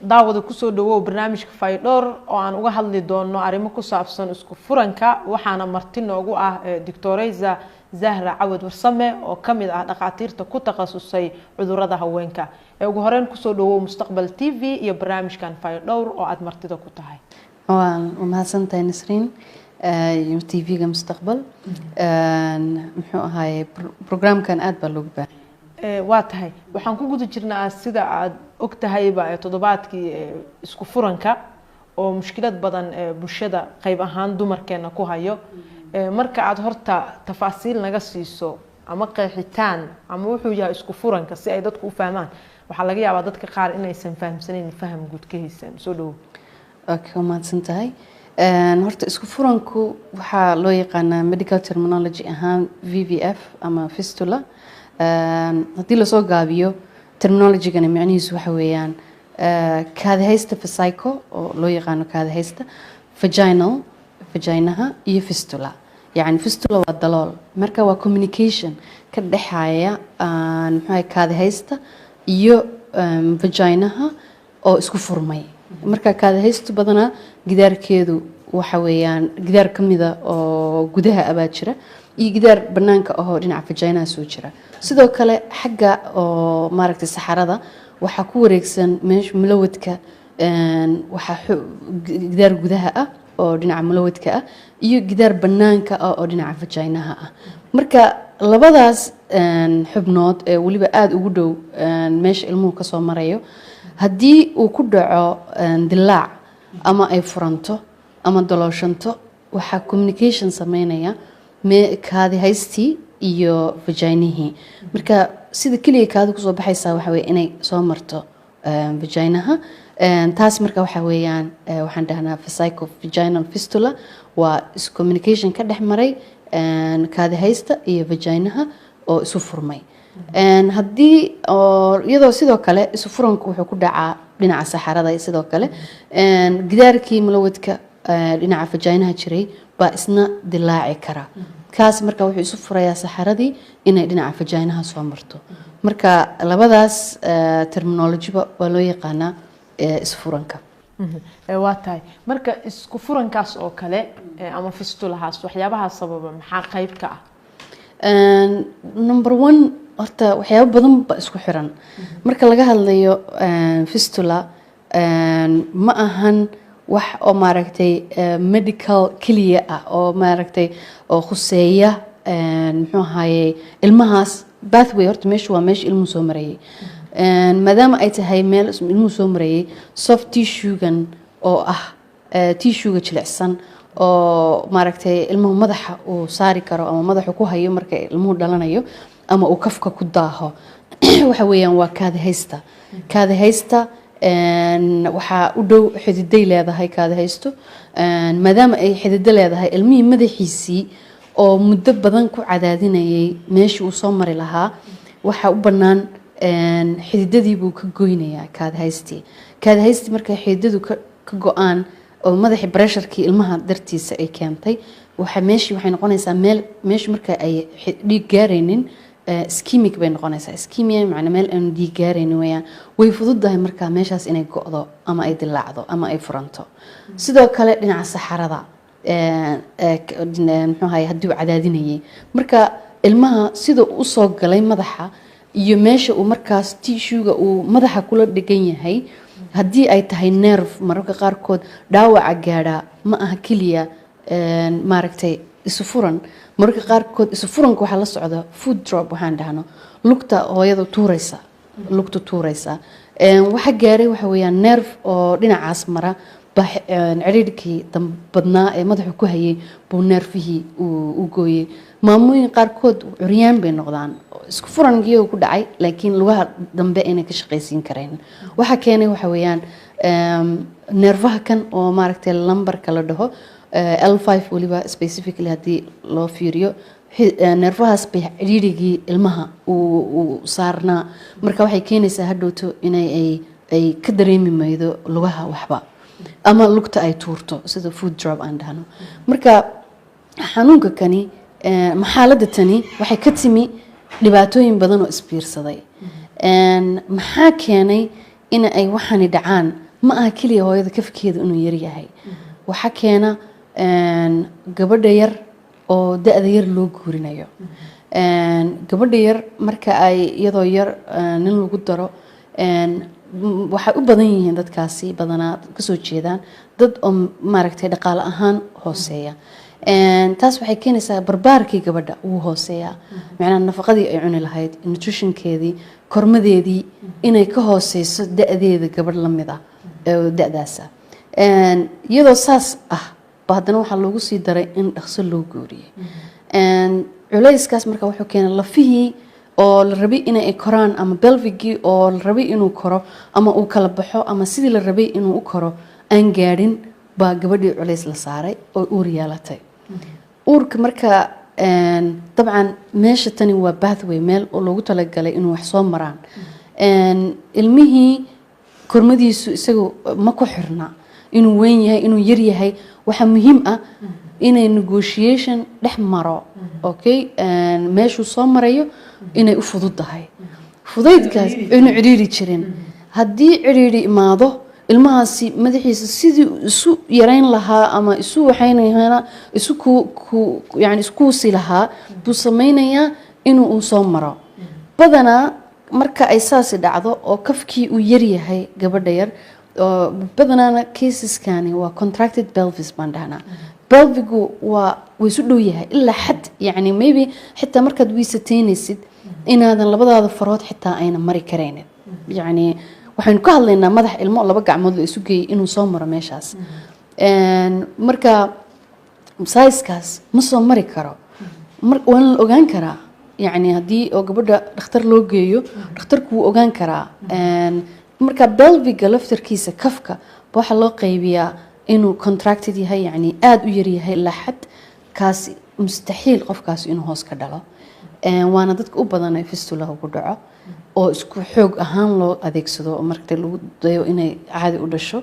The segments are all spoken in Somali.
Daawada, kusoo dhawow barnaamijka Faydhowr oo aan uga hadli doono arrimo ku saabsan isku furanka. Waxaana marti noogu ah Doctoreysa Zahra Cawad Warsame oo kamid ah dhakhaatiirta ku takhasusay cudurada haweenka. Ugu horeyn, kusoo dhawow Mustaqbal TV iyo barnaamijkan Faydhowr oo aada martida ku tahay. Waa mahadsantahay, Nasriin, TV-ga Mustaqbal. Muxuu ahaaye, programkan aada baa loogu baahan. Waa tahay, waxaan ku guda jirnaa, sida aada og tahayba, toddobaadkii isku furanka oo mushkilad badan bulshada, qayb ahaan dumarkeena, ku hayo. Marka aada horta tafaasiil naga siiso ama qeexitaan ama wuxuu yahay isku furanka, si ay dadku u fahmaan. Waxaa laga yaabaa dadka qaar inaysan fahamsanayn, faham guud ka haysan. Soo dhawo. Okay, waa mahadsan tahay. Horta isku furanku waxaa loo yaqaanaa medical terminology ahaan VVF ama fistula. Haddii lasoo gaabiyo terminologygana, micnihiisu waxa weeyaan kaadihaysta, vesico oo loo yaqaano kaadihaysta, vaginal, vaginaha, iyo fistula. Yacni fistula waa dalool. Marka waa communication ka dhexaaya, muxuu, kaadihaysta iyo vaginaha oo isku furmay. Marka kaadihaystu badanaa gidaarkeedu waxa weeyaan gidaar ka mida oo gudaha abaa jira iyo gidaar banaanka ahoo dhinaca vaginaha soo jira. Sidoo kale xagga oo maaragtay saxarada waxaa ku wareegsan meesha mulawadka, waxaa gidaar gudaha ah oo dhinaca mulawadka ah iyo gidaar banaanka ah oo dhinaca vaginaha ah. Marka labadaas xubnood ee weliba aada ugu dhow meesha ilmuhu kasoo marayo, haddii uu ku dhaco dilaac ama ay furanto ama dalooshanto, waxaa communication sameynaya kaadi haystii iyo vaginihii. Marka sida keliya kaadi kusoo baxaysaa waxa weye inay soo marto vaginaha. Taas marka waxa weeyaan waxaan dhahnaa vesico vaginal fistula. Waa communication ka dhex maray kaadi haysta iyo vaginaha oo isu furmay. Haddii oo iyadoo sidoo kale isu furanku wuxuu ku dhacaa dhinaca saxarada iyo sidoo kale gidaarkii mulawadka dhinaca vaginaha jiray baa isna dilaaci kara. Kaas marka wuxuu isu furayaa saxaradii inay dhinaca vaginaha soo marto. Marka labadaas terminologyba waa loo yaqaanaa isfuranka. Waa tahay. Marka isku furankaas oo kale ama fistulahaas, waxyaabaha sababa maxaa qayb ka ah? Number one, horta waxyaabo badan ba isku xiran. Marka laga hadlayo fistula, ma ahan wax oo maaragtay medical keliya ah oo maaragtay oo khuseeya, muxuu ahaye, ilmahaas pathway. Horta meeshu waa meesha ilmuhu soo marayay. Maadaama ay tahay meel ilmuhu soo marayay, soft tissue-gan oo ah tissue-ga jilicsan oo maaragtay ilmuhu madaxa uu saari karo ama madaxu ku hayo marka ilmuhu dhalanayo ama uu kafka ku daaho, waxa weeyaan waa kaadi haysta. Kaadi haysta waxaa u dhow xididay leedahay kaadi haysto. Maadaama ay xidido leedahay, ilmihii madaxiisii oo muddo badan ku cadaadinayay meeshii uu soo mari lahaa, waxaa u bannaan xididadii buu ka goynayaa kaadi haystii. Kaadi haystii markay xididadu ka go-aan oo madaxii pressurekii ilmaha dartiisa ay keentay, waxa meeshii waxay noqonaysaa meel meeshu marka ay dhiig gaaraynin, ischemic bay noqonaysaa. Ischemia macna meel aan dhiig gaaraynin weeyaan. Way fududahay marka meeshaas inay go'do ama ay dilaacdo ama ay furanto. Sidoo kale dhinaca saxarada, muxuu ahaye, haddii uu cadaadinayay, marka ilmaha sida uu usoo galay madaxa iyo meesha uu markaas tissuega uu madaxa kula dhegan yahay, haddii ay tahay nerve, mararka qaarkood dhaawaca gaadhaa ma aha keliya maaragtay isu furan. Mararka qaarkood isu furanka waxaa la socda foot drop, waxaan dhahno lugta hooyada tuuraysa, lugta tuuraysa. Waxa gaaray waxa weeyaan nerve oo dhinacaas mara baa cidhiidhkii badnaa ee madaxu ku hayay buu nervihii u gooyey. Maamooyin qaarkood curyaan bay noqdaan, isku furankii ku dhacay, laakiin lugaha dambe inay ka shaqaysiin kareen. Waxa keenay waxa weeyaan neerfaha kan oo maaragtay lumbarka la dhaho, L5 weliba specifically haddii loo fiiriyo, neerfahaas bay cidhiidhigii ilmaha uu saarnaa. Marka waxay keenaysaa hadhowto inay ay ka dareemi maydo lugaha waxba ama lugta ay tuurto, sida foot drop aan dhahno. Marka xanuunka kani, maxaaladda tani waxay ka timi dhibaatooyin badan oo isbiirsaday. Maxaa keenay in ay waxani dhacaan? Ma aha keliya hooyada kafkeeda inuu yaryahay. Waxaa keena gabadha yar oo da-da yar loo guurinayo. Gabadha yar marka ay iyadoo yar nin lagu daro, waxay u badan yihiin dadkaasi badanaa kasoo jeedaan dad oo maaragtay dhaqaale ahaan hooseeya. Taas waxay keenaysaa barbaarkii gabadha wuu hooseeyaa, macnaha nafaqadii ay cuni lahayd, nutritionkeedii, kormadeedii inay ka hooseyso da-deeda gabadh la mid ah oo da-daasa. Iyadoo saas ah ba haddana waxaa loogu sii daray in dhaqso loo guuriyey. Culayskaas marka wuxuu keenay lafihii oo la rabay inay koraan ama pelvigii oo la rabay inuu koro ama uu kala baxo ama sidii la rabay inuu u koro aan gaadhin baa gabadhii culays la saaray oo uur yeelatay. Uurka marka dabcan meesha tani waa pathway, meel oo loogu talagalay inuu wax soo maraan. Ilmihii kormadiisu isagu ma ku xirna inuu weyn yahay, inuu yar yahay. Waxaa muhiim ah inay negotiation dhex maro, okay, meeshuu soo marayo inay u fududahay, fudaydkaas inuu cidhiiri jirin. Haddii cidhiiri imaado, ilmahaasi madaxiisa sidii isu yareyn lahaa ama isu waxaynayana isu ku yani iskuusi lahaa buu sameynayaa inuu uu soo maro. Badanaa marka ay saasi dhacdo oo kafkii uu yaryahay gabadha yar oo badanaana caseskani waa contracted pelvis baan dhahnaa. Pelvigu waa way isu dhow yahay ilaa xad, yani maybe xitaa markaad wiisateynaysid inaadan labadaada farood xitaa ayna mari karaynin. Yani waxaynu ka hadlaynaa madax ilmo laba gacmood la isu geeyay inuu soo maro meeshaas. Marka sizekaas ma soo mari karo. Waana la ogaan karaa, yacni haddii oo gabadha dhakhtar loo geeyo, dhakhtarku wuu ogaan karaa. Marka pelviga laftarkiisa kafka waxaa loo qaybiyaa inuu contracted yahay, yacni aada u yaryahay ilaa xad, kaasi mustaxiil qofkaasi inuu hoos ka dhalo. Waana dadka u badan ee fistula ku dhaco oo isku xoog ahaan loo adeegsado oo marka lagu dayo inay caadi u dhasho.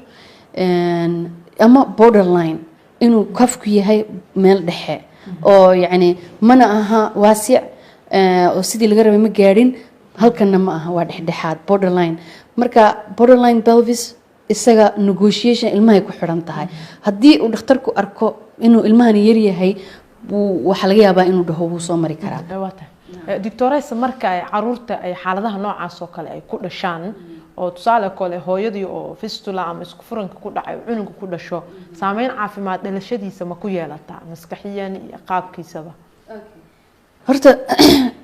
Ama borderline, inuu kafku yahay meel dhexe oo yacni mana aha waasic oo sidii laga rabay ma gaadhin, halkanna ma aha, waa dhexdhexaad, borderline. Marka borderline pelvis isaga negotiation ilmahay ku xidhan tahay. Haddii uu dhakhtarku arko inuu ilmahani yaryahay, waxaa laga yaabaa inuu dhaho wuu soo mari karaa. Waa tahay, doctoresa. Marka ay caruurta ay xaaladaha noocaas oo kale ay ku dhashaan, oo tusaale kale hooyadii oo fistula ama isku furanka ku dhacay oo cunuga ku dhasho, saameyn caafimaad dhalashadiisa ma ku yeelataa maskaxiyan iyo qaabkiisaba? Horta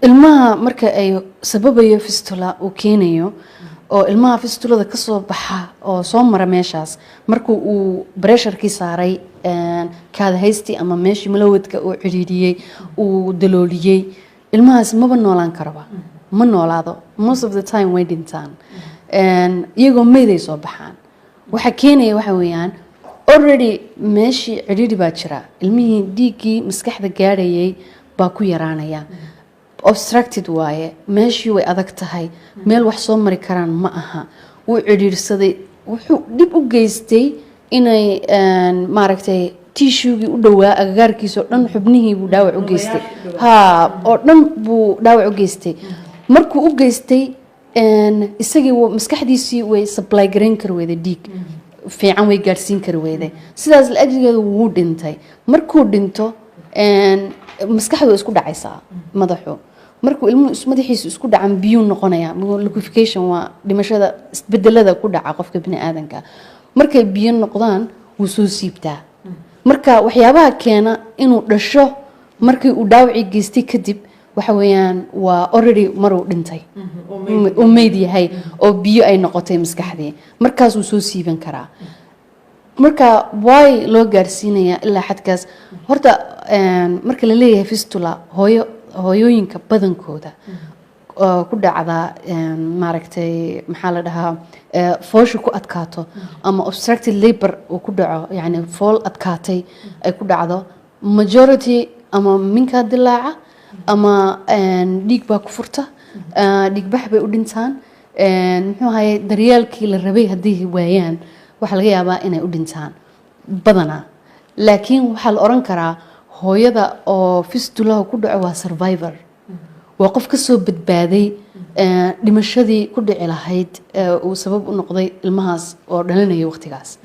ilmaha marka ay sababayo fistula uu keenayo oo ilmaha fistulada kasoo baxa oo soo mara meeshaas, markuu uu pressurekii saaray kaadahaystii ama meeshii malawadka uu cidhiidhiyey, uu dalooliyey, ilmahaas maba noolaan karaba, ma noolaado. Most of the time way dhintaan. Iyagoo meyday soo baxaan. Waxa keenaya waxa weeyaan already meeshii cidhiidhi baa jira, ilmihii dhiiggii maskaxda gaadhayay baa ku yaraanaya, obstructed waaye, meeshii way adag tahay, meel wax soo mari karaan ma aha, wuu cidhiidhsaday. Wuxuu dhib u geystay inay maaragtay tissuegii u dhowaa agagaarkiisa oo dhan, xubnihii buu dhaawac u geystay, ha, oo dhan buu dhaawac u geystay. Markuu u geystay, isagii maskaxdiisii way supply garayn kari weyday, dhiig fiican way gaadhsiin kari weyday, sidaas la ajligeeda wuu dhintay. Markuu dhinto, maskaxdu way isku dhacaysaa. Madaxu markuu ilmuhu madaxiisu isku dhacan, biyuu noqonayaa. Liquefaction waa dhimashada isbedelada ku dhaca qofka bini aadanka. Markay biyo noqdaan, wuu soo siibtaa. Marka waxyaabaha keena inuu dhasho markii uu dhaawacii geystay kadib waxa weeyaan waa already maruu dhintay, uu meyd yahay oo biyo ay noqotay maskaxdii, markaasuu soo siiban karaa. Marka waay loo gaarsiinayaa ilaa xadkaas. Horta marka la leeyahay fistula, hooyo hooyooyinka badankooda oo ku dhacda maaragtay maxaa la dhahaa, foosha ku adkaato ama obstructed labor uu ku dhaco, yacni fool adkaatay ay ku dhacdo, majority ama minkaa dilaaca ama dhiig baa ku furta, dhiigbax bay u dhintaan. Muxuu ahaye, daryeelkii la rabay haddii waayaan, waxaa laga yaabaa inay u dhintaan badanaa. Laakiin waxaa la oran karaa hooyada oo fistulaha ku dhaco waa survivor, waa qof kasoo badbaaday. Dhimashadii ku dhici lahayd uu sabab u noqday ilmahaas oo dhalinaya waqtigaas.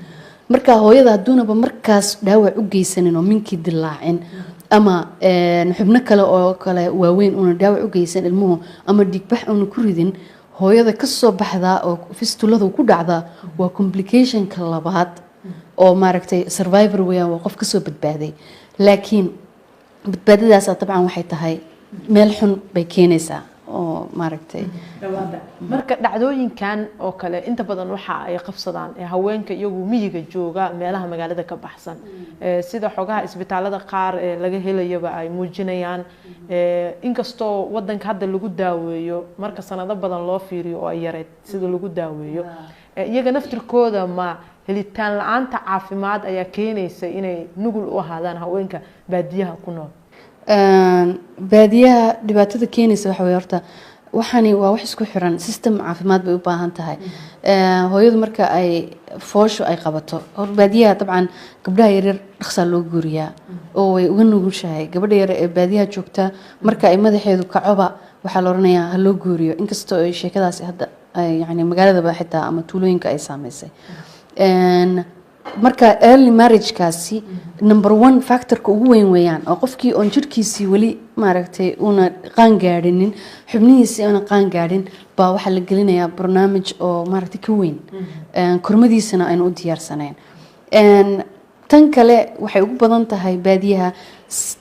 Marka hooyada hadduunaba markaas dhaawac u geysanin oo minkii dilaacin ama xubno kale oo kale waaweyn una dhaawac u geysan ilmuhu ama dhiigbax una ku ridin, hooyada kasoo baxdaa oo fistuladu ku dhacdaa waa complicationka labaad oo maaragtay survivor weeyaan, waa qof kasoo badbaaday. Laakiin badbaadadaasa dabcan waxay tahay meel xun bay keenaysaa oo maaragtay. Marka dhacdooyinkan oo kale inta badan waxa ay qabsadaan haweenka iyagu miyiga jooga, meelaha magaalada ka baxsan, sida xogaha isbitaalada qaar ee laga helayaba ay muujinayaan. Inkastoo wadanka hadda lagu daaweeyo, marka sanado badan loo fiiriyo oo ay yareyd sida lagu daaweeyo, iyaga naftirkooda ma helitaan la-aanta caafimaad ayaa keenaysa inay nugul u ahaadaan haweenka baadiyaha ku nool? Baadiyaha dhibaatada keenaysa waxa weye, horta waxani waa wax isku xiran, system caafimaad bay u baahan tahay. Hooyadu marka ay foosho ay qabato hor baadiyaha, dabcan gabdhaha yaryar dhaqsaa loo guuriyaa oo way uga nugushahay gabadha yar ee baadiyaha joogta. Marka ay madaxeedu kacoba waxaa la oranayaa ha loo guuriyo, inkastoo ay sheekadaasi hadda yani magaaladaba xitaa ama tuulooyinka ay saameysay. Marka early marriagekaasi number one factorka ugu weyn weeyaan, oo qofkii oon jirkiisii weli maaragtay una qaan gaadhinin, xubnihiisii una qaan gaadhin baa waxaa la gelinayaa barnaamij oo maaragtay ka weyn, kormadiisana aynu u diyaarsanayn. Tan kale waxay ugu badan tahay baadiyaha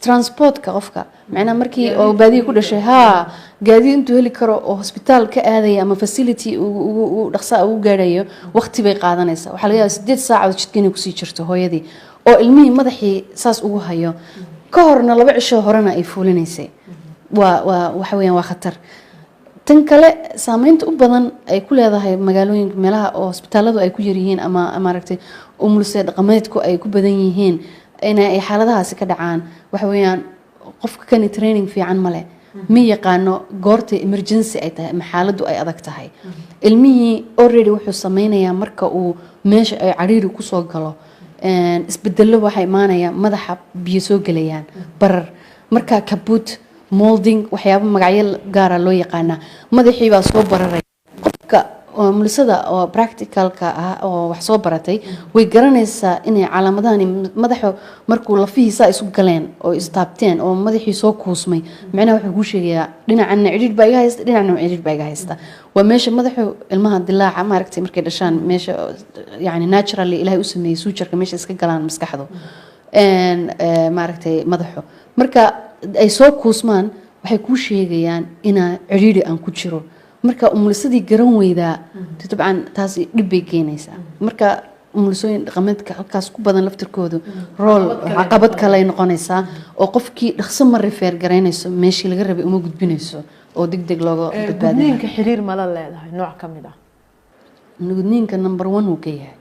transportka qofka, macnaha markii oo baadiya ku dhashay haa gaadiid intuu heli karo oo hosbitaal ka aadaya ama facility uu dhaqsa ugu gaadhayo, waqti bay qaadanaysaa. Waxaa laga yaabaa 8 saacadood jidka inay kusii jirto hooyadii oo ilmihii madaxii saas ugu hayo, ka horna 2 cisho horena ay fuulinaysay. Waa waxa weeyaan waa khatar. Tan kale saameynta u badan ay ku leedahay magaalooyinka, meelaha oo hosbitaaladu ay ku yaryihiin ama maaragtay umulse dhaqameedku ay ku badan yihiin in ay xaaladahaasi ka dhacaan, waxa weeyaan qofka kani training fiican ma leh, ma yaqaano goorta emergency ay tahay ama xaaladdu ay adag tahay. Ilmihii already wuxuu sameynayaa marka uu meesha ay cariiri kusoo galo, isbedelo waxaa imaanaya, madaxa biyo soo gelayaan, barar, marka caput molding, waxyaabo magacyo gaara loo yaqaanaa, madaxii baa soo bararay. Qofka mulisada oo practicalka ah oo wax soo baratay way garanaysaa inay calaamadahani madaxa markuu lafihiisa isu galeen oo istaabteen oo madaxii soo kuusmay, macnaha wuxuu kuu sheegayaa dhinacana cidhiidh baa iga haysta, dhinacna cidhiidh baa iga haysta. Waa meesha madaxu ilmaha dilaaca maaragtay markay dhashaan, meesha yani naturally Ilaahay u sameeyey sutureka, meesha iska galaan maskaxdu, maaragtay madaxu marka ay soo kuusmaan waxay kuu sheegayaan inaa cidhiidhi aan ku jiro. Marka umulisadii garan weydaa dabcan taasi dhib bay keenaysaa. Marka umulisooyin dhaqameedka halkaas ku badan laftirkoodu rool caqabad kale ay noqonaysaa, oo qofkii dhaqso ma refer garaynayso, meeshii laga rabay uma gudbinayso oo deg deg looga badbaadinayo. Gudniinka xiriir mala leedahay nooc ka mid ah? Gudniinka number one uu ka yahay,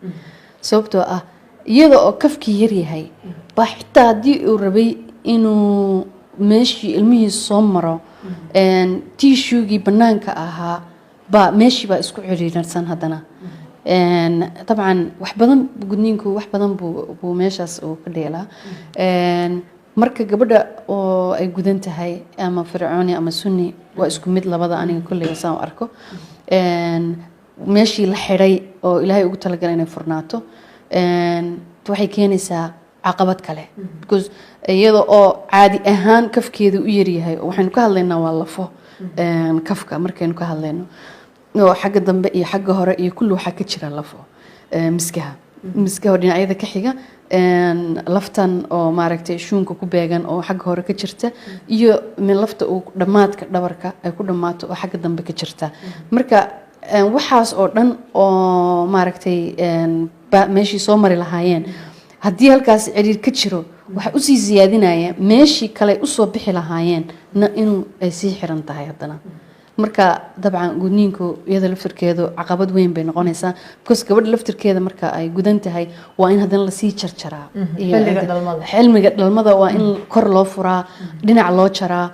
sababtoo ah iyada oo kafkii yar yahay baa xitaa haddii uu rabay inuu meeshii ilmihii soo maro, tissuegii banaanka ahaa baa meeshii baa isku ciriirsan haddana. Dabcan wax badan gudniinku wax badan buu meeshaas uu ka dheelaa. Marka gabadha oo ay gudan tahay ama fircooni ama sunni waa isku mid labada, aniga kolleyba saan u arko, meeshii la xidhay oo Ilaahay ugu talagalay inay furnaato waxay keenaysaa caqabad kale, because iyada oo caadi ahaan kafkeedu u yaryahay, waxaynu ka hadlaynaa waa lafo kafka markaynu ka hadlayno oo xagga dambe iyo xagga hore iyo kulli waxaa ka jira lafo, miskaha oo dhinacyada ka xiga, laftan oo maaragtay shuunka ku beegan oo xagga hore ka jirta, iyo lafta uu dhammaadka dhabarka ay ku dhammaato oo xagga dambe ka jirta. Marka waxaas oo dhan oo maaragtay meeshii soo mari lahaayeen, haddii halkaas ciriir ka jiro, waxaa usii siyaadinaya meeshii kale usoo bixi lahaayeen na inuu ay sii xiran tahay haddana. Marka dabcan gudniinku iyada laftirkeedu caqabad weyn bay noqonaysaa, because gabadha laftirkeeda marka ay gudan tahay waa in haddana lasii jarjaraa. Xilliga dhalmada. Xilmiga dhalmada waa in kor loo furaa, dhinac loo jaraa.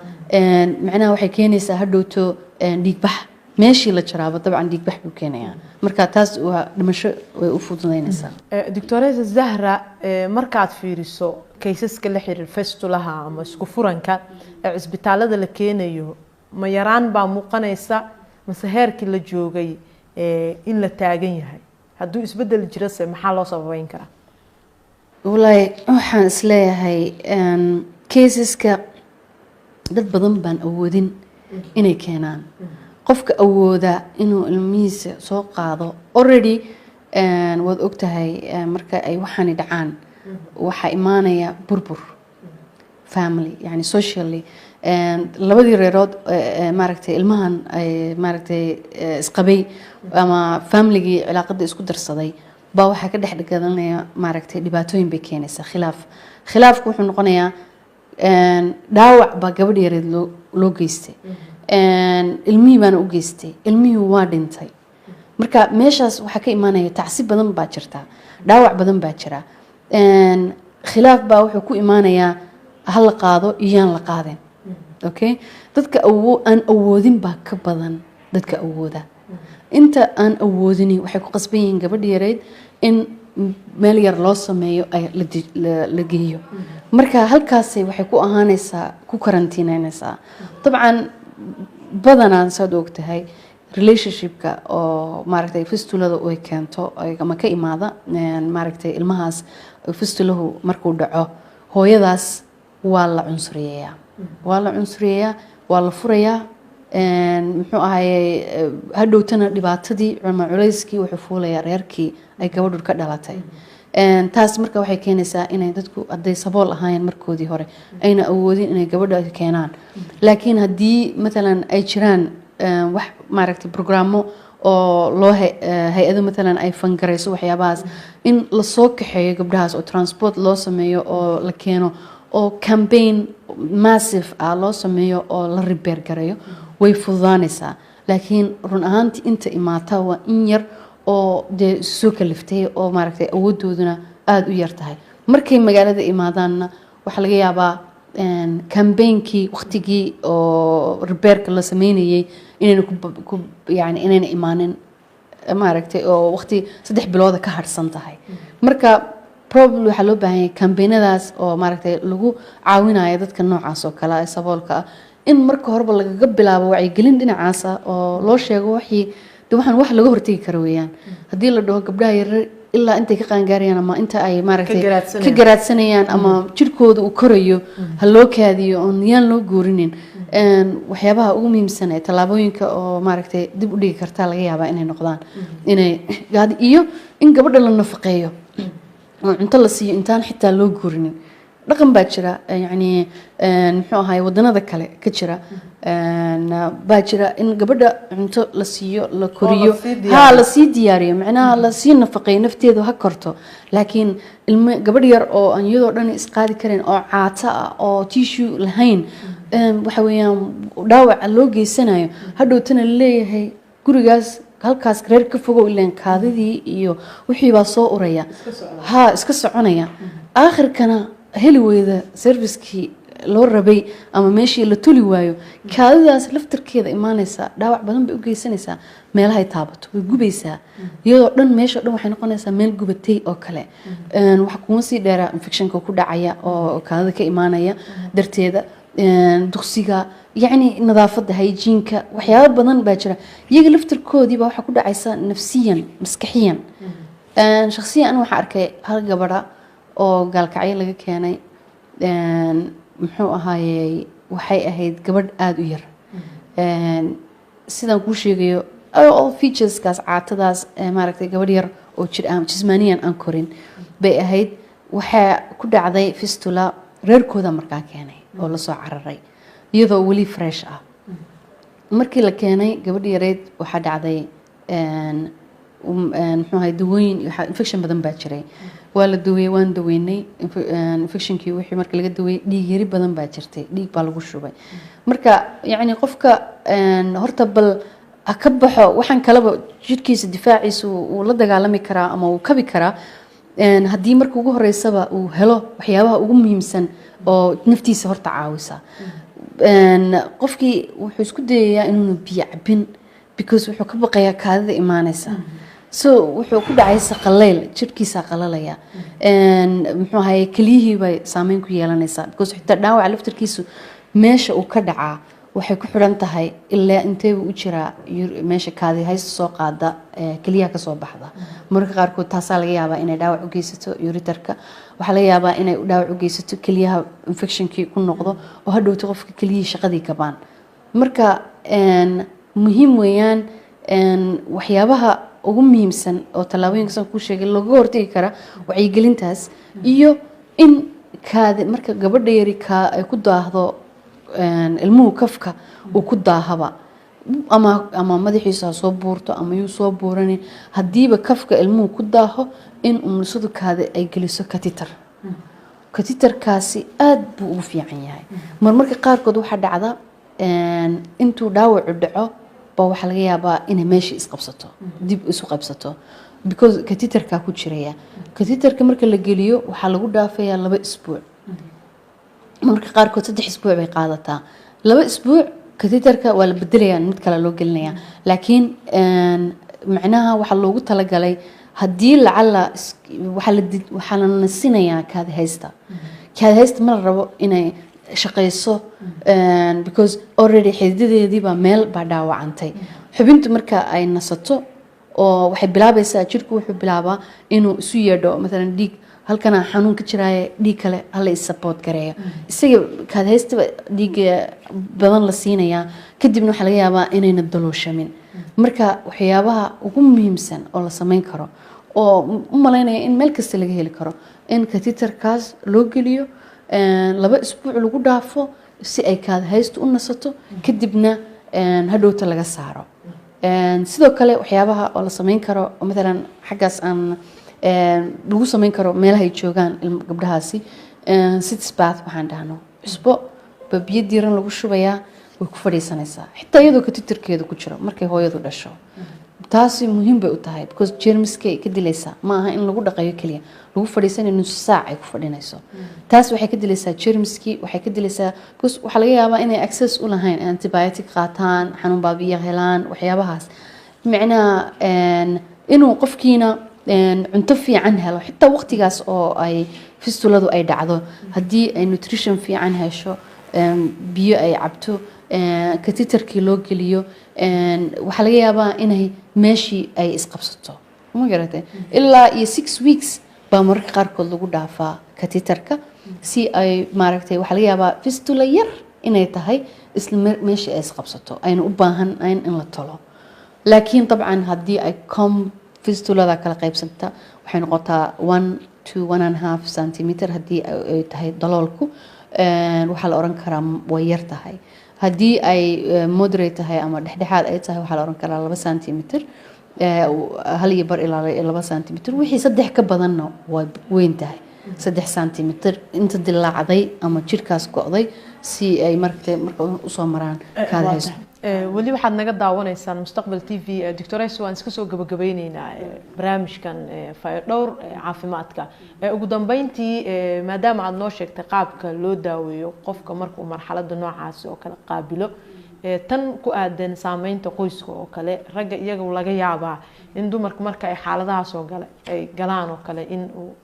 Macnaha waxay keenaysaa hadhowto dhiigbax, meeshii la jaraaba dabcan dhiigbax buu keenayaa. Marka taas waa dhimasho way u fududaynaysaa. Doctoresa Zahra, markaad fiiriso kaysaska la xiriir fistulaha ama isku furanka ee cisbitaalada la keenayo, ma yaraan baa muuqanaysa Mase heerkii la joogay in la taagan yahay? Hadduu isbedel jirase, maxaa loo sababeyn karaa? Wallaahi, waxaan isleeyahay caseska dad badan baan awoodin inay keenaan. Qofka awooda inuu ilmihiisa soo qaado already, waad ogtahay, marka ay waxaani dhacaan waxaa imaanaya burbur family, yani socially, labadii reerood, maaragtay, ilmahan ay maaragtay isqabay ama familigii cilaaqada isku darsaday baa waxaa ka dhex gadanaya, maaragtay, dhibaatooyin bay keenaysaa. Khilaafku wuxuu noqonayaa dhaawac baa gabadh yareed loo geystay, ilmihii baana u geystay, ilmihii waa dhintay. Marka meeshaas waxaa ka imaanaya tacsi badan baa jirta, dhaawac badan baa jira. Khilaaf baa wuxuu ku imaanayaa ha la qaado iyo yaan la qaadin. Okay, dadka aan awoodin baa ka badan dadka awooda. Inta aan awoodini waxay ku qasban yihiin gabadh yareyd in meel yar loo sameeyo, ay la geeyo. Marka halkaasay waxay ku ahaanaysaa, ku karantiineynaysaa. Dabcan badanaa, saad og tahay, relationshipka oo maaragtay fistulada ay keento ama ka imaada, maaragtay, ilmahaas fistulahu markuu dhaco, hooyadaas waa la cunsuriyeeyaa, waa la cunsuriyeeyaa, waa la furayaa. Muxuu ahayey, hadhowtana dhibaatadii ama culayskii wuxuu fuulayaa reerkii ay gabadhu ka dhalatay. Taas marka waxay keenaysaa inay dadku hadday sabool ahaayeen markoodii hore ayna awoodin inay gabadha keenaan. Laakiin haddii matalan ay jiraan wax, maaragtay, programmo oo loo hay-ado matalan ay fangarayso waxyaabahaas, in lasoo kaxeeyo gabdhahaas oo transport loo sameeyo oo la keeno oo campaign massive ah loo sameeyo oo la repair gareeyo, way fududaanaysaa. Laakiin run ahaantii inta imaata waa in yar oo dee soo kaliftay oo maaragtay awooddooduna aada u yar tahay. Markay magaalada imaadaanna waxaa laga yaabaa campaignkii waqtigii oo repairka la sameynayay inayna ku yani inayna imaanin, maaragtay, oo waqti 3 bilooda ka harsan tahay. Marka probably waxaa loo baahan yahay campaignadaas oo maaragtay lagu caawinayo dadka noocaas oo kale ah ee saboolka ah, in marka horeba lagaga bilaabo wacyigelin dhinacaas ah oo loo sheego wixii de waxaan wax laga hortegi karo weeyaan. Haddii la dhaho gabdhaha yaryar ilaa intay ka qaangaarayaan ama inta ay maaragtay Ka garaadsanayaan. ka garaadsanayaan ama jirkooda uu korayo ha loo kaadiyo oon yaan loo guurinin. Waxyaabaha ugu muhiimsan ee tallaabooyinka oo maaragtay dib u dhigi kartaa laga yaabaa inay noqdaan inay iyo in gabadha la nafaqeeyo oo cunto la siiyo intaan xitaa loo guurinin. Dhaqan baa jira, yacni, muxuu ahaay, wadanada kale ka jira, baa jira in gabadha cunto la siiyo, la koriyo. Sii diyaariyo. Ha la sii diyaariyo, macnaha la sii nafaqeeyo, nafteedu ha korto. Laakiin ilmo gabadh yar oo aan iyadoo dhan isqaadi karin oo caata ah oo tissue lahayn, waxa weeyaan dhaawaca loo geysanayo, hadhowtana laleeyahay gurigaas halkaas reer ka fogow, ileen kaadidii iyo wixii baa soo uraya, ha iska soconaya, aakhirkana heli weyda servicekii loo rabay ama meeshii la tuli waayo. Kaadidaas laftarkeeda imaanaysa dhaawac badan bay u geysanaysaa meelahay taabato, way gubaysaa iyadoo dhan, meesha dhan waxay noqonaysaa meel gubatay oo kale. Waxaa kuma sii dheeraa infectionka ku dhacaya oo kaadida ka imaanaya darteeda, duqsiga, yacni nadaafadda, hygieneka, waxyaabo badan baa jira. Iyaga laftarkoodiiba waxaa ku dhacaysa nafsiyan, maskaxiyan. Shakhsiyan aniga waxaan arkay hal gabadha oo Gaalkacyo laga keenay. Muxuu ahaayey, waxay ahayd gabadh aada u yar. Sidaan kuu sheegayo, all featureskaas, caatadaas, maaragtay, gabadh yar oo jir aan jismaaniyan aan korin bay ahayd. Waxaa ku dhacday fistula, reerkooda markaa keenay oo lasoo cararay iyadoo weli fresh ah. Markii la keenay gabadh yareyd waxaa dhacday, muxuu ahay, dawooyin iyo infection badan baa jiray, waa la daweeyey, waan daweynay infectionkii. Wixii marka laga daweeyey, dhiig yari badan baa jirtay, dhiig baa lagu shubay. Marka yacni qofka, horta bal ha ka baxo waxaan kaleba, jidhkiisa difaaciisa wuu la dagaalami karaa ama wuu kabi karaa. Haddii marka ugu horeysaba uu helo waxyaabaha ugu muhiimsan oo naftiisa horta caawisa. Qofkii wuxuu isku dayayaa inuuna biyo cabin because wuxuu ka baqayaa kaadida imaanaysa. So wuxuu ku dhacaysa qallayl, jidhkiisa qalalaya. Muxuu ahaye, keliyihii bay saameyn ku yeelanaysaa because xitaa dhaawaca laftarkiisu meesha uu ka dhacaa. Waxay ku xidhan tahay ilaa inteeba u jiraa meesha kaadi haysta soo qaada keliyaha kasoo baxda. Mararka qaarkood taasaa laga yaabaa inay dhaawac u geysato ureterka. Waxaa laga yaabaa inay dhaawac u geysato keliyaha, infectionkii ku noqdo oo hadhowto qofka keliyihii shaqadii gabaan. Marka muhiim weeyaan, waxyaabaha ugu muhiimsan oo tallaabooyinka saan kuu sheegay looga hortagi kara wacyigelintaas iyo in kaadi marka gabadha yari kaa ay ku daahdo, ilmuhu kafka uu ku daahaba ama madaxiisa ha soo buurto ama yuu soo buuranin, haddiiba kafka ilmuhu ku daaho, in umulisadu kaadi ay geliso catheter. Catheterkaasi aada buu ugu fiican yahay. Marmarka qaarkood waxaa dhacda intuu dhaawacu dhaco ba waxaa laga yaabaa inay meeshii isqabsato, dib isu qabsato, because catheterkaa ku jiraya. Catheterka marka la geliyo waxaa lagu dhaafayaa 2 isbuuc, marmarka qaarkood 3 isbuuc bay qaadataa. 2 isbuuc catheterka waa la bedelayaa, mid kale loo gelinayaa. Laakiin macnaha waxaa loogu talagalay haddii lacala waxaa la nasinayaa kaadi haysta. Kaadi haysta ma la rabo inay shaqayso, because already xididadeedii baa meel baa dhaawacantay. Xubintu marka ay nasato oo waxay bilaabaysaa, jirku wuxuu bilaabaa inuu isu yeedho, maalan dhiig halkana xanuun ka jiraaye, dhiig kale hala is support gareeyo. Isaga kaadhaystaba dhiiga badan la siinayaa, kadibna waxaa laga yaabaa inayna dalooshamin. Marka waxyaabaha ugu muhiimsan oo la sameyn karo oo u malaynaya in meel kasta laga heli karo, in catheterkaas loo geliyo, 2 isbuuc lagu dhaafo si ay kaadhaystu u nasato, kadibna hadhowta laga saaro. Sidoo kale waxyaabaha oo la sameyn karo oo maalan xaggaas aan lagu sameyn karo meelaha ay joogaan gabdhahaasi, sitz bath waxaan dhahno, cusbo ba biyo diiran lagu shubayaa, way ku fadhiisanaysaa xitaa iyadoo catheterkeedu ku jiro markay hooyadu dhasho. Taasi muhiim bay u tahay because jeermiskay ka dilaysaa. Ma aha in lagu dhaqayo keliya, lagu fadhiisanayo nus saac ay ku fadhinayso. Taas waxay ka dilaysaa jeermiskii, waxay ka dilaysaa because waxaa laga yaabaa inay access u lahayn antibiotic qaataan, xanuun baabi'iya helaan, waxyaabahaas. Micnaha inuu qofkiina cunto fiican helo xitaa waqtigaas oo ay fistuladu ay dhacdo, haddii ay nutrition fiican hesho, biyo ay cabto, catheterkii loo geliyo, waxaa laga yaabaa inay meeshii ay isqabsato. Ma garatay? Ilaa iyo 6 weeks baa mararka qaarkood lagu dhaafaa catheterka si ay maaragtay waxaa laga yaabaa fistula yar inay tahay, isla meeshii ay isqabsato, ayna u baahan in la tolo. Laakiin dabcan haddii ay com fistulada kala qaybsanta, waxay noqotaa 1 to 1.5 centimeter. Haddii ay tahay daloolku, waxaa la oran karaa way yar tahay. Haddii ay moderate tahay ama dhexdhexaad ay tahay, waxaa la oran karaa 2 centimeter, 1.5 ilaa 2 centimeter. Wixii 3 ka badanna waa weyn tahay. 3 centimeter inta dilaacday ama jirkaas go'day si ay maragtay marka usoo maraan kaada haysto. Weli waxaad naga daawanaysaan Mustaqbal TV. Doctores, waan iska soo gabagabeyneynaa barnaamijkan fayodhowr caafimaadka. Ugu dambeyntii, maadaama aada noo sheegtay qaabka loo daaweeyo qofka marka uu marxaladda noocaasi oo kale qaabilo, tan ku aadan saameynta qoyska oo kale, ragga iyaga laga yaabaa in dumarka marka ay xaaladahaas oo kale ay galaan oo kale in uu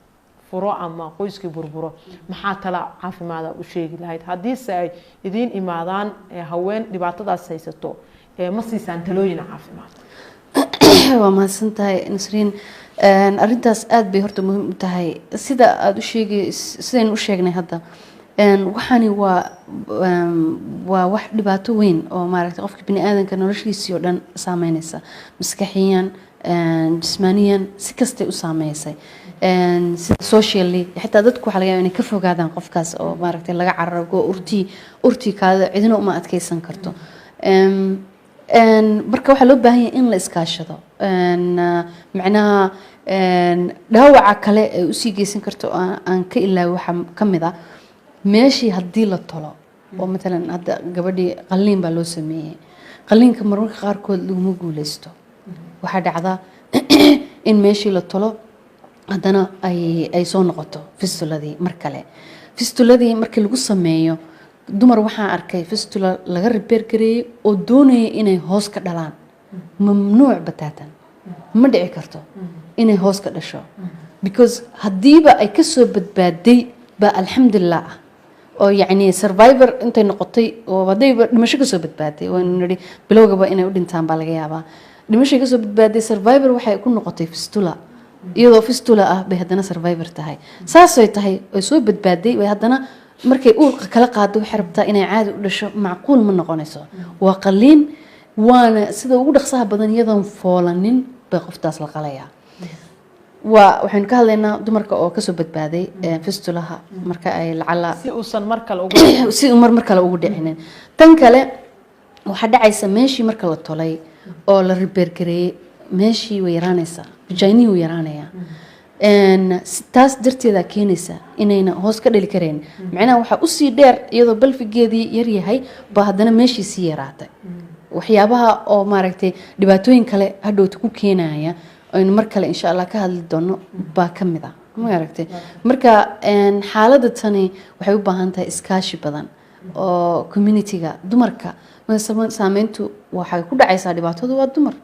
furo ama qoyskii burburo, maxaa tala caafimaada u sheegi lahayd? Haddiise ay idiin imaadaan haween dhibaatadaas haysato, ma siisaan talooyin caafimaad? Waa mahadsan tahay, Nasriin. Arrintaas aada bay horta muhiim u tahay. Sida aada u sheegay, sidaynu u sheegnay hadda, waxani waa wax dhibaato weyn oo maaragtay qofka bini aadanka noloshiisii oo dhan saameynaysa, maskaxiyan, jismaaniyan, si kastay u saameysay, sida socially xitaa dadku waxaa laga yaabaa inay ka fogaadaan qofkaas oo maaragtay laga cararo urtii kaada cidina uma adkeysan karto. Marka waxaa loo baahan yahay in la iskaashado. Macnaha dhaawaca kale ay usii geysan karto oo aan ka ilaaway waxaa ka mid ah meeshii haddii la tolo oo matalan hadda gabadhii qalliin baa loo sameeyey. Qalliinka marmarka qaarkood laguma guuleysto. Waxaa dhacda in meeshii la tolo haddana ay soo noqoto fistuladii mar kale. Fistuladii markii lagu sameeyo, dumar waxaan arkay fistula laga repair gareeyey oo doonaya inay hoos ka dhalaan. Mamnuuc bataatan, ma dhici karto inay hoos ka dhasho, because haddiiba ay kasoo badbaaday baa alxamdulilah ah. Oo yacni survivor intay noqotay oo haddayba dhimasho kasoo badbaaday, waynu nidhi bilowgaba inay u dhintaan baa laga yaabaa, dhimashay kasoo badbaaday, survivor waxay ku noqotay fistula. Iyadoo fistula ah bay haddana survivor tahay. Saasay tahay oy soo badbaaday bay haddana markay uurka kala qaado waxay rabtaa inay caadi u dhasho. Macquul ma noqonayso, waa qaliin, waana sida ugu dhaqsaha badan iyadoon foolanin bay qoftaas la qalayaa. Waa waxaynu ka hadlaynaa dumarka oo kasoo badbaaday fistulaha marka ay lacala si uusan mar kale ugu si uu mar kale ugu dhicinin. Tan kale waxaa dhacaysa, meeshii marka la tolay oo la repair gareeyey, meeshii way yaraanaysaa, vaginihii wuu yaraanayaa. Taas darteeda keenaysa inayna hoos ka dhali karayn. Macnaha waxaa usii dheer, iyadoo pelvigeedii yaryahay baa haddana meeshii sii yaraatay. Waxyaabaha oo maaragtay dhibaatooyin kale hadhowta ku keenaya aynu mar kale insha Allah ka hadli doono baa ka mid ah, maaragtay. Marka xaaladda tani waxay u baahan tahay iskaashi badan oo community-ga dumarka. Saameyntu waxay ku dhacaysaa, dhibaatadu waa dumar.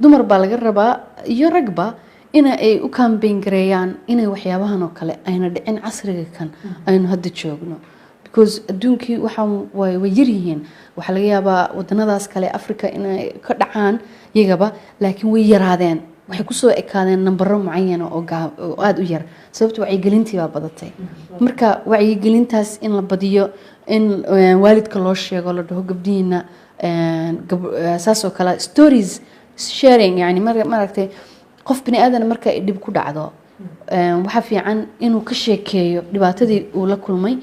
Dumar baa laga rabaa iyo ragba ina ay u campaign gareeyaan inay waxyaabahan oo kale ayna dhicin casriga kan aynu hadda joogno, because adduunkii waxa way yaryihiin. Waxaa laga yaabaa wadanadaas kale Africa inay ka dhacaan iyagaba, laakiin way yaraadeen, waxay kusoo ekaadeen nambaro mucayana oo oo aada u yar, sababta wacyigelintii baa badatay. Marka wacyigelintaas in la badiyo, in waalidka loo sheego, la dhaho gabdhihiina saas oo kale, stories sharing, yani maaragtay, qof bini aadan marka ay dhib ku dhacdo, waxaa fiican inuu ka sheekeeyo dhibaatadii uu la kulmay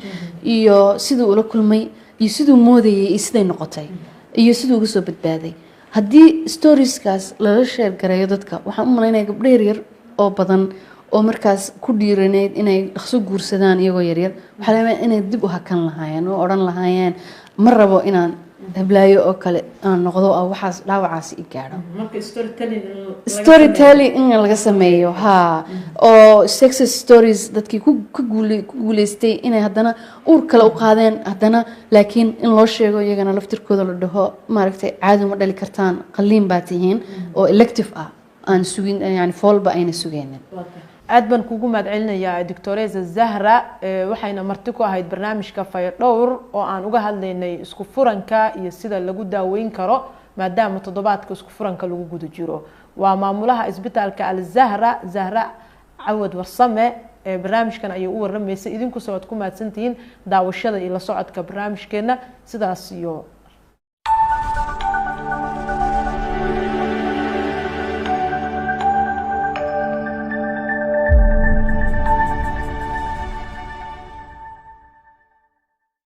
iyo siduu ula kulmay iyo siduu moodayay iyo siday noqotay iyo siduu uga soo badbaaday. Haddii storieskaas lala share gareeyo dadka, waxaan u malaynaya gabdho yaryar oo badan oo markaas ku dhiiraneyd inay dhaqso guursadaan iyagoo yaryar, waxaa laga yaabaa inay dib u hakan lahaayeen oo odhan lahaayeen, "Ma rabo inaan heblaayo oo kale aan noqdo oo waxaas dhaawacaasi i gaadho." Marka storytelling in laga Storytelling in laga sameeyo, ha, oo success stories, dadkii ku guuleystay inay haddana uur kale u qaadeen haddana, laakiin in loo sheego iyagana laftirkooda, la dhaho, maaragtay, caadi ma dhali kartaan, qaliin baa tihiin oo elective ah, aan sugin, yani foolba ayna sugaynin. Aad baan kugu mahadcelinayaa, Doctoresa Zahra. Waxayna marti ku ahayd barnaamijka Fayadhowr oo aan uga hadlaynay isku furanka iyo sida lagu daaweyn karo, maadaama toddobaadka isku furanka lagu guda jiro. Waa maamulaha isbitaalka Alzahra, Zahra Cawad Warsame. Barnaamijkan ayay u waramaysay. Idinkuse waad ku mahadsantihiin daawashada iyo la socodka barnaamijkeena. Sidaas iyo